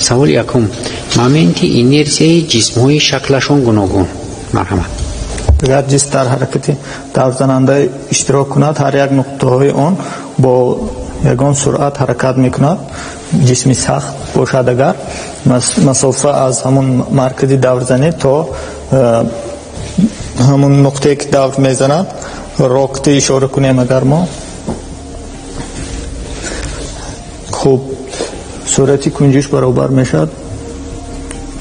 Саволи якум. Моменти инерсияи ҷисмҳои шаклашон гуногун. Марҳамат. Агар ҷисм дар ҳаракати даврзананда иштирок кунад, ҳар як нуқтаҳои он бо ягон суръат ҳаракат мекунад. Ҷисми сахт бошад, агар масофа аз ҳамон маркази даврзанӣ то ҳамон нуқтае ки давр мезанад рокти ишора кунем, агар мо хуб суръати кунҷиш баробар мешавад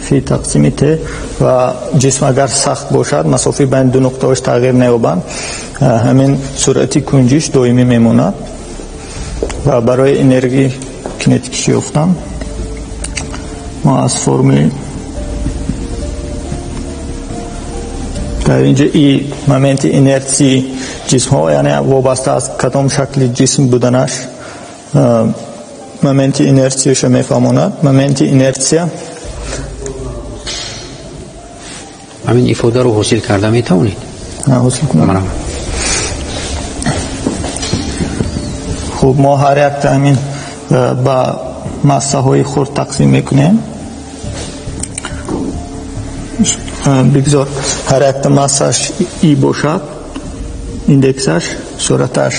фи тақсими т, ва ҷисм агар сахт бошад, масофаи байни ду нуқтаҳош тағйир наёбанд, ҳамин суръати кунҷиш доимӣ мемонад. Ва барои энергияи кинетикиш ёфтан мо аз формули дар инҷо и моменти инерсии ҷисмҳо, яъне вобаста аз кадом шакли ҷисм буданаш моменти инерсияшо мефаҳмонад. Моменти инерсия ҳамин ифодаро ҳосил карда метавонед? Ҳосил кунам. Хуб, мо ҳар якта ҳамин ба массаҳои хурд тақсим мекунем. Бигзор ҳар якта массаш и бошад, индексаш, суръаташ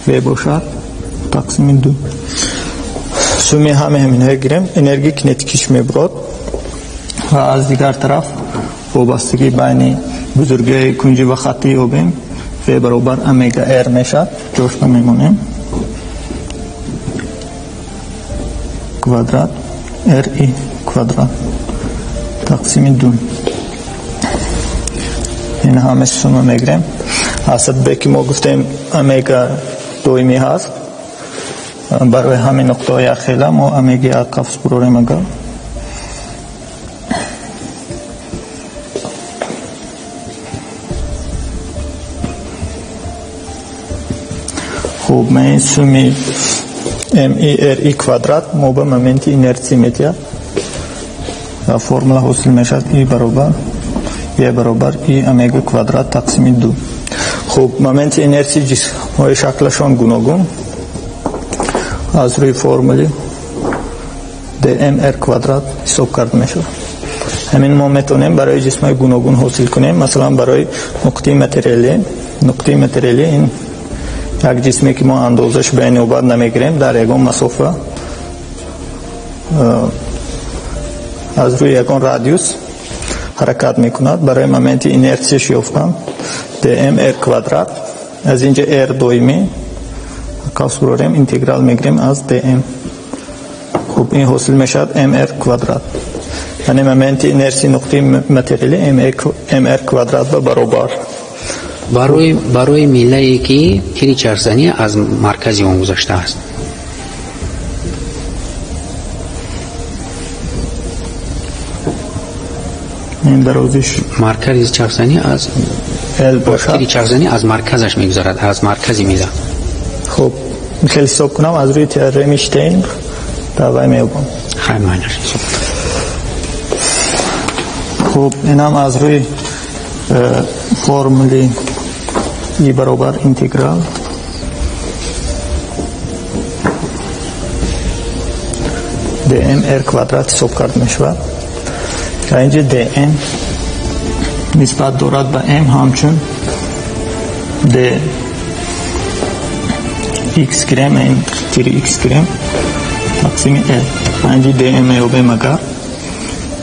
в бошад, тақсими ду. Суми ҳама ҳаминҳое гирем, энергияи кинетикиш мебурад. Ва аз дигар тараф вобастагии байни бузургиҳои кунҷӣ ва хаттӣ ёбем. В баробар омега р мешавад, ҷошба мемонем квадрат р и квадрат тақсими ду. Ин ҳама сума мегирем. Асад ки мо гуфтем омега доимӣ ҳаст, барои ҳамин нуқтаҳои якхела мо омега як қафс бурорем. Агар хуб, ма ин суми ми р и квадрат мо ба моменти инерсия метиҳад ва формула ҳосил мешавад и баробар е баробар и омега квадрат тақсими ду. Хуб, моменти инерсии ҷисмҳои шаклашон гуногун аз рӯи формули dmr квадрат ҳисоб карда мешавад. Ҳамин мо метавонем барои ҷисмҳои гуногун ҳосил кунем. Масалан, барои нуқтаи материалӣ. Нуқтаи материалӣ ин як ҷисме ки мо андозаш ба навбат намегирем, дар ягон масофа аз рӯи ягон радиус ҳаракат мекунад. Барои моменти инерсияш ёфтан dmr квадрат, аз инҷа r доимӣ қавс бурорем, интеграл мегирем аз dm. Хуб, ин ҳосил мешавад mr квадрат, яъне моменти инерсии нуқтаи материалӣ mr квадрат ба баробар барои миллае ки тири чархзанӣ аз маркази он гузаштааст. Ин дарозиш маркази чархзанӣ аз L бошад, тири чархзанӣ аз марказаш мегузарад, аз маркази милла. Хуб, хеле ҳисоб кунам аз рӯи теореми Штейн давай меёбам. Хай, майнаш ҳисоб. Хуб, инам аз рӯи формули и баробар интеграл dm r квадрат ҳисоб карда мешавад. Дар инҷа dm нисбат дорад ба m ҳамчун d x гирем, ин тири x гирем тақсими l. Инҷа dm меёбем агар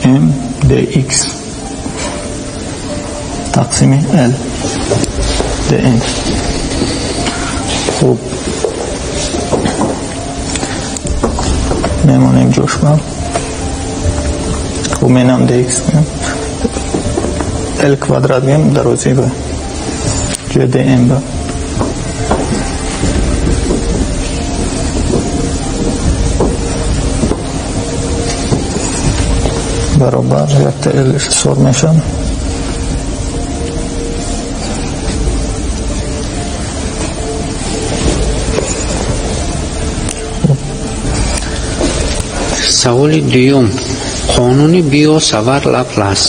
m dx тақсими l dm. Хуб, мемонем ҷошба. Хуб, менам dx гирем, l квадрат гирем дарози ба ҷои dm ба. Баробар якта l ишсор мешавад. Саволи дуюм. Қонуни Био-Савар Лаплас.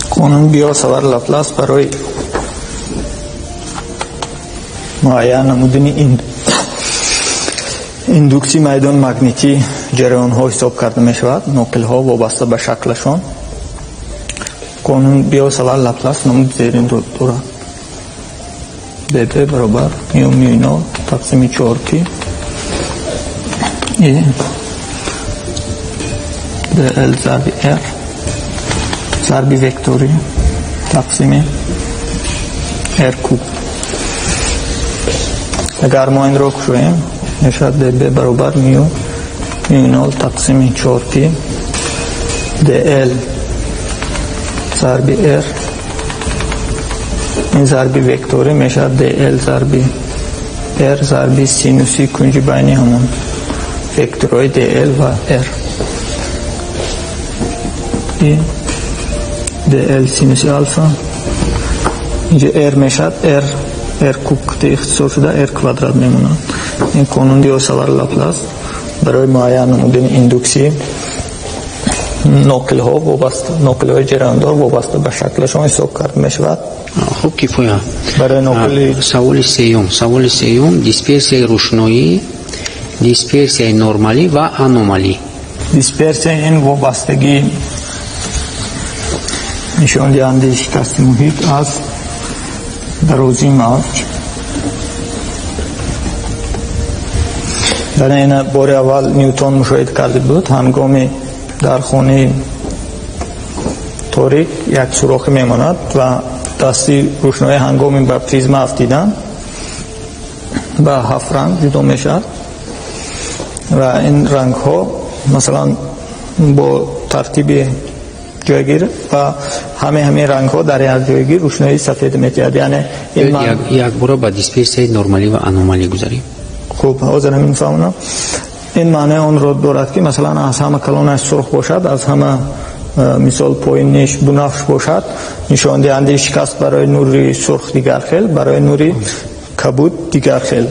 Қонуни Био-Савар Лаплас барои муайян намудани Индуксияи майдони магнитӣ ҷараёнҳо ҳисоб карда мешавад, ноқилҳо вобаста ба шаклашон. Қонун Био-Савар Лаплас номи зерин дорад. ДБ баробар мю мю нол тақсими 4 пи и ДЛ зарби Р зарби векторӣ тақсими Р куб. Агар мо инро кушоем, мешавад ДБ баробар мю мю нол тақсими 4 пи ДЛ зарби Р, ин зарби векторӣ мешавад ДЛ зарби Р зарби синуси кунҷи байни ҳамон векторҳои ДЛ ва Р. И ДЛ синуси алфа, инҷо Р мешавад Р, Р куб ихтисор шуда Р квадрат мемонад. Ин қонун Био-Савар Лаплас барои муайян намудани индуксии ноқилҳо вобаста, ноқилҳои ҷараёндор вобаста ба шаклашон ҳисоб карда мешавад. Хуб, кифоя. Барои ноқили саволи сеюм, саволи сеюм: дисперсияи рӯшноӣ, дисперсияи нормалӣ ва аномалӣ. Дисперсия ин вобастагии нишондиҳандаи шикасти муҳит аз дарозии мавҷ. Дар ин бори аввал Ньютон мушоҳида карда буд, ҳангоми дар хонаи торик як сӯрохе мемонад ва дасти рӯшноӣ ҳангоми ба призма афтидан ба ҳафт ранг ҷудо мешавад ва ин рангҳо масалан бо тартиби ҷойгир ва ҳамаи рангҳо дар як ҷойгир рӯшноии сафед метиҳад. Яъне якбора ба дисперсияи нормалӣ ва аномалӣ гузарем. Хуб, ҳозир ҳамин фаҳмонам. Ин маънои онро дорад ки масалан аз ҳама калонаш сурх бошад, аз ҳама мисол поиниш бунафш бошад, нишондиҳандаи шикаст барои нури сурх дигар хел, барои нури кабуд дигар хел.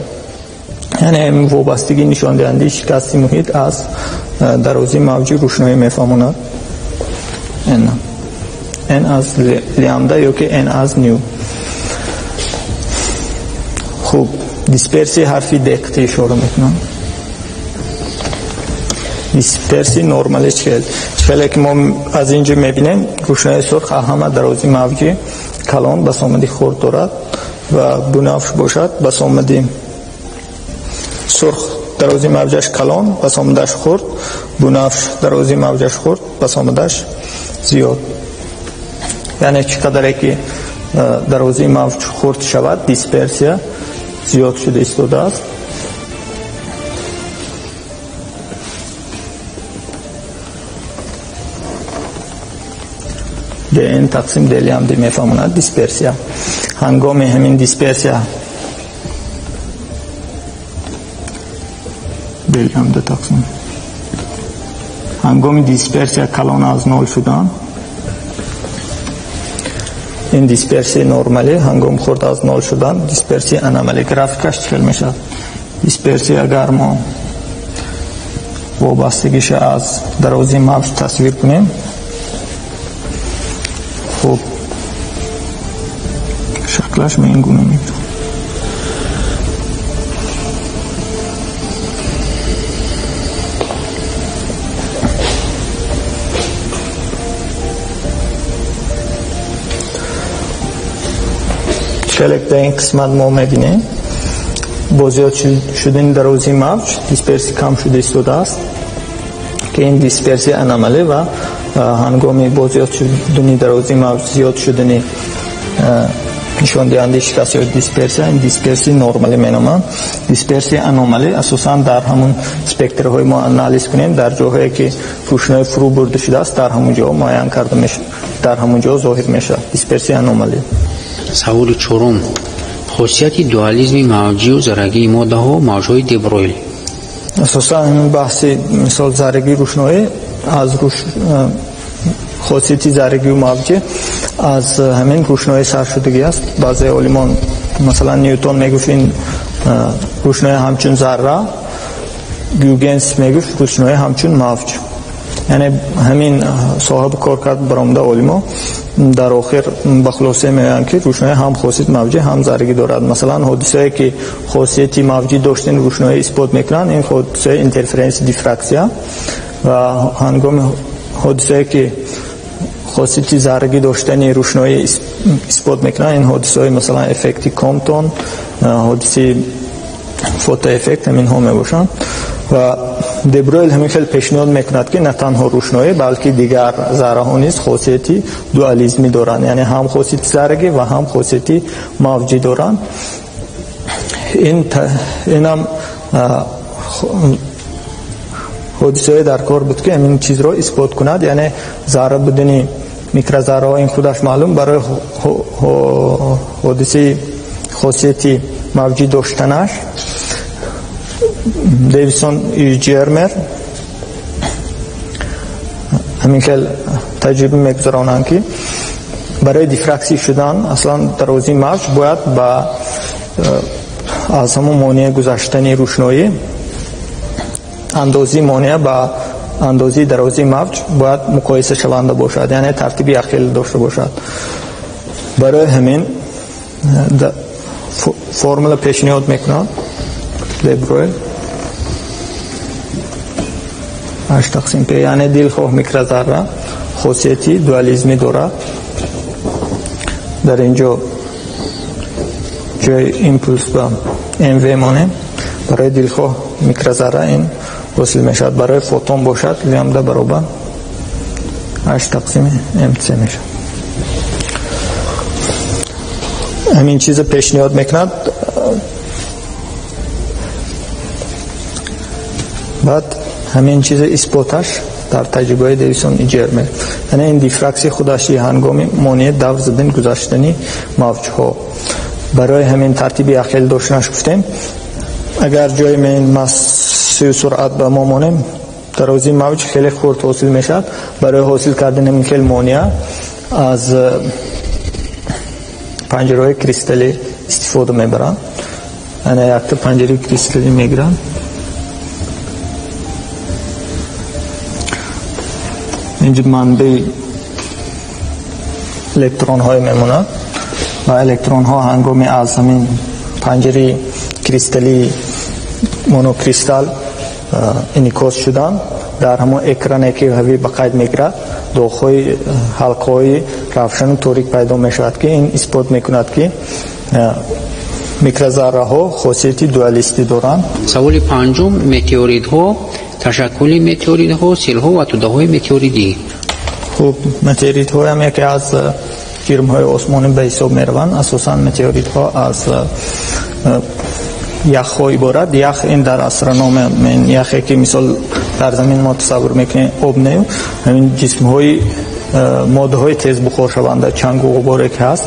Яъне вобастагии нишондиҳандаи шикасти муҳит аз дарозии мавҷи рӯшноӣ мефаҳмонад. N аз лямбда ё ки N аз ню. Хуб, дисперсияи ҳарфи D қити ишора мекунам. Дисперсияи нормалӣ чӣ хеле ки мо аз инҷо мебинем, рӯшноии сурх ҳама дарозии мавҷи калон басомади хурд дорад ва бунафш бошад басомади сурх дарозии мавҷаш калон басомадаш хурд, бунафш дарозии мавҷаш хурд басомадаш зиёд. Яъне чӣ қадаре ки дарозии мавҷ хурд шавад, дисперсия зиёд шуда истодааст. ДН тақсим Д лямбда мефаҳмонад дисперсия. Ҳангоми ҳамин дисперсия Д лямбда тақсим, ҳангоми дисперсия калон аз нол шудан, ин дисперсияи нормалӣ, ҳангоми хурд аз нол шудан дисперсияи аномалӣ. Графикаш чӣ хел мешавад? Дисперсия агар мо вобастагиша аз дарозии мавҷ тасвир кунем, хуб, шаклаш ин гуна мешавад. Хеле дар ин қисмат мо мебинем бо зиёд шудани дарозии мавҷ дисперсия кам шуда истодааст, ки ин дисперсия аномалӣ ва ҳангоми бо зиёд шудани дарозии мавҷ зиёд шудани нишондиҳандаи шикаст ё дисперсия, ин дисперсияи нормалӣ меноманд. Дисперсияи аномалӣ асосан дар ҳамун спектрҳои мо анализ кунем, дар ҷоҳое ки рӯшноӣ фурӯ бурда шудааст, дар ҳамун ҷо муайян карда мешавад, дар ҳамун ҷо зоҳир мешавад дисперсияи аномалӣ. Саволи чорум: хосияти дуализми мавҷию заррагии моддаҳо, мавҷҳои де Бройл. Асосан ҳамин баҳси мисол заррагии рӯшноӣ аз хосияти заррагию мавҷӣ аз ҳамин рӯшноӣ саршудагӣ аст. Баъзе олимон масалан Ньютон мегуфт ин рӯшноӣ ҳамчун зарра, Гюйгенс мегуфт рӯшноӣ ҳамчун мавҷ. Яъне ҳамин соҳаби кор кард баромада олимо Дар охир ба хулоса меоянд, ки рӯшноӣ ҳам хосияти мавҷӣ, ҳам заррагӣ дорад. Масалан, ҳодисае ки хосияти мавҷӣ доштани рӯшноӣ исбот мекунанд, ин ҳодисаи интерференси дифраксия, ва ҳангоми ҳодисае ки хосияти заррагӣ доштани рӯшноӣ исбот мекунанд, ин ҳодисаҳои масалан эффекти Комптон, ҳодисаи фотоэффект, ҳаминҳо мебошанд. Ва Дебройл ҳамин хел пешниҳод мекунад, ки на танҳо рӯшноӣ, балки дигар зарраҳо низ хосияти дуализмӣ доранд, яъне ҳам хосияти заррагӣ ва ҳам хосияти мавҷӣ доранд. Инам ҳодисае дар кор буд, ки ҳамин чизро исбот кунад, яъне зарра будани микрозарраҳо ин худаш маълум, барои ҳодисаи хосияти мавҷӣ доштанаш Дэвисон и Ҷермер ҳамин хел таҷриба мегузаронанд, ки барои дифраксия шудан аслан дарозии мавҷ бояд ба аз ҳамон монеа гузаштани рӯшноӣ, андозии монеа ба андозии дарозии мавҷ бояд муқоиса шаванда бошад, яъне тартиби якхел дошта бошад. Барои ҳамин формула пешниҳод мекунад Дебройл H тақсим P, яъне дилхоҳ микрозарра хосияти дуализмӣ дорад. Дар инҷо ҷои импулс ба МВ монем, барои дилхоҳ микрозарра ин ҳосил мешавад. Барои фотон бошад лямбда баробар H тақсими МЦ мешавад. Ҳамин чиза пешниҳод мекунад. Баъд ҳамин чиза исботаш дар таҷрибаи Дэвисон и Ҷермер, яъне ин дифраксия худаш ҳангоми монеа давр задан гузаштани мавҷҳо. Барои ҳамин тартиби якхел доштанаш гуфтем, агар ҷои массию суръат ба мо монем, дарозии мавҷ хеле хурд ҳосил мешавад. Барои ҳосил кардани ҳамин хел монеа аз панҷараҳои кристаллӣ истифода мебаранд. Яъне якта панҷараи кристаллӣ мегиранд, инҷо манбаи электронҳое мемонад ва электронҳо ҳангоми аз ҳамин панҷараи кристаллии монокристалл инъикос шудан, дар ҳамон экране ки ҳави ба қайд мегирад, доғҳои ҳалқаҳои равшану торик пайдо мешавад, ки ин исбот мекунад, ки микрозарраҳо хосияти дуалистӣ доранд. Саволи панҷум: метеоритҳо, ташаккули метеоритҳо, селҳо ва тӯдаҳои метеоридӣ. Хуб, метеоритҳо ҳам яке аз ҷирмҳои осмонӣ ба ҳисоб мераванд. Асосан метеоритҳо аз яхҳо иборат. Ях ин дар астрономия яхе ки мисол дар замин мо тасаввур мекунем об не, ҳамин ҷисмҳои моддаҳои тез бухоршаванда, чангу ғуборе ки ҳаст,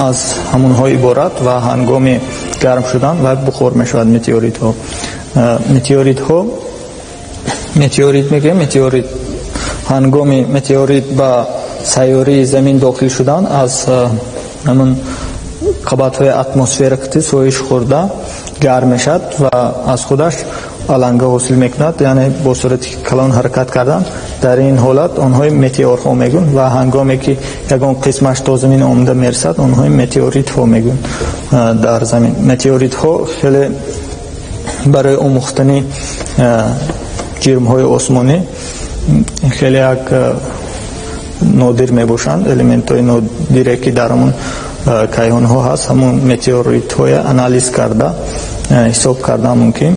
аз ҳамонҳо иборат ва ҳангоми гарм шудан ва бухор мешавад метеоритҳо. Метеоритҳо, метеорит мегӯем, метеорит ҳангоми метеорит ба сайёраи замин дохил шудан аз ҳамон қабатҳои атмосфера ки соиш хӯрда гарм мешавад ва аз худаш аланга ҳосил мекунад, яъне бо суръати калон ҳаракат кардан. Дар ин ҳолат онҳои метеорҳо мегӯянд ва ҳангоме ки ягон қисмаш то замин омада мерасад, онҳои метеоритҳо мегӯянд. Дар замин метеоритҳо хеле барои омӯхтани ҷирмҳои осмонӣ хеле як нодир мебошанд. Элементҳои нодире ки дар ҳамон кайҳонҳо ҳаст, ҳамон метеоритҳоя анализ карда ҳисоб карда мумкин.